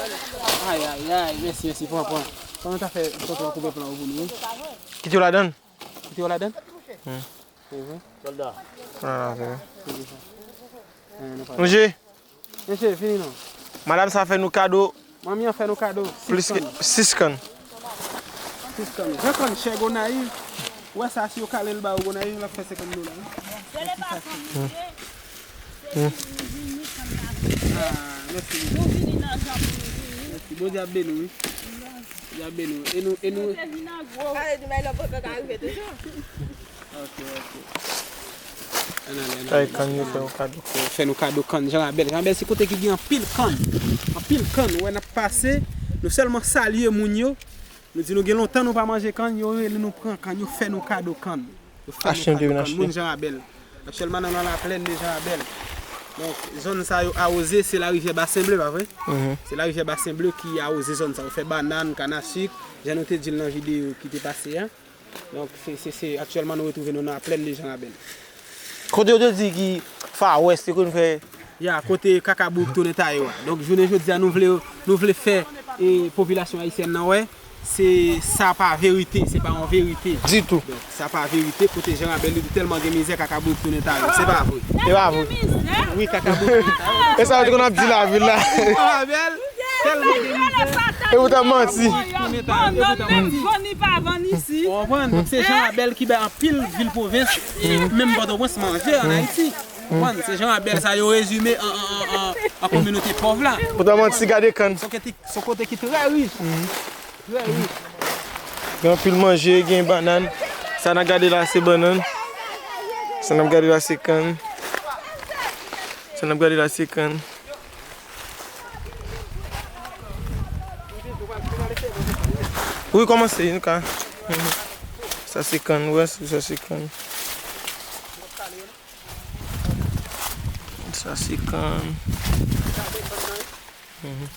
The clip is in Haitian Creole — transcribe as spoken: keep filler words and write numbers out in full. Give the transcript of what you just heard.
Ay, ay, ay, mèsi, mèsi, pran, pran. Pran nan ta fè tonton koupe plan pou nou, wi. Kite yo ladan. Kite yo ladan? Hmm. Se vre? Sòlda. Ah, se vre. Se vre sa. Eh, nou pa Manje. Mesye, fini non. Madanm sa fè nou kado. Manmi an fè nou kado. Plis ke sis kann. Sis kann. Sis kann. Jan kann chè Gonayiv. Ou wè sa, si yo kale l ba ou Gonayiv, l ap fè senkant dola, wi. Hmm. Hmm. Ah, mèsi. Mèsi. Bondye ap beni w, wi. Bondye ap beni w. E nou, e nou. Pale di may lòt bò ka rive toujou. Ok, ok. Ann ale, ann ale. Kay kann yo fè yon kado. Yo fè nou kado kann Jan Rabèl. Jan Rabèl se kote ki gen anpil kann. Anpil kann. Ou wè n ap pase, nou sèlman salye moun yo. Nou di nou gen lontan nou pa manje kann, yo rele nou pran kann, yo fè nou kado kann. Yo fè nou kado kann. Moun Jan Rabèl. Aktyèlman nou nan laplèn de Jan Rabèl. Donk, zòn sa yo awoze, se larivyè Basen Ble, pa vre? Mhm. Se larivyè Basen Ble ki awoze zòn sa yo. Fè bannann, kannasik, jan nou te di l nan videyo ki te pase a. Donk, se, se, se, aktyèlman, nou retwouve nou nan plèn de Jan Rabèl. Kote yo te di ki Far West te konn fè. Ya, kote Kakabouk tounen ta yo a. Donk, jounen jodi a, nou vle, nou vle fè, e, popilasyon ayisyèn nan wè, se, sa pa verite, se pa yon verite. Ditou. Donk, sa pa verite, kote Jan Rabèl li di tèlman gen mizè, Kakabouk tounen ta yo. Se pa vre. Se pa vre. Wi, Kakabouk tounen ta yo. E sa yo te konn ap di lavil la. Jan Rabèl, tèlman gen mizè. E poutan manti. Ou konprann? Donk, se Jan Rabèl ki bay anpil vil pwovens, menm Pòtoprens, manje ann Ayiti. Ou konprann? Se Jan Rabèl sa yo rezime an, an, an, an, an kominote pòv la. Poutan manti, gade kann. Se yon kote ki, se yon kote ki trè rich. Trè rich. Gen anpil manje, gen bannann. Sa n ap gade la, se bannann. Sa n ap gade la, se kann. Sa n ap gade la, se kann. Wi, kòmanse, nou ka. Mhm. Sa se kann, wè, sa se kann. Sa se kann. Mhm.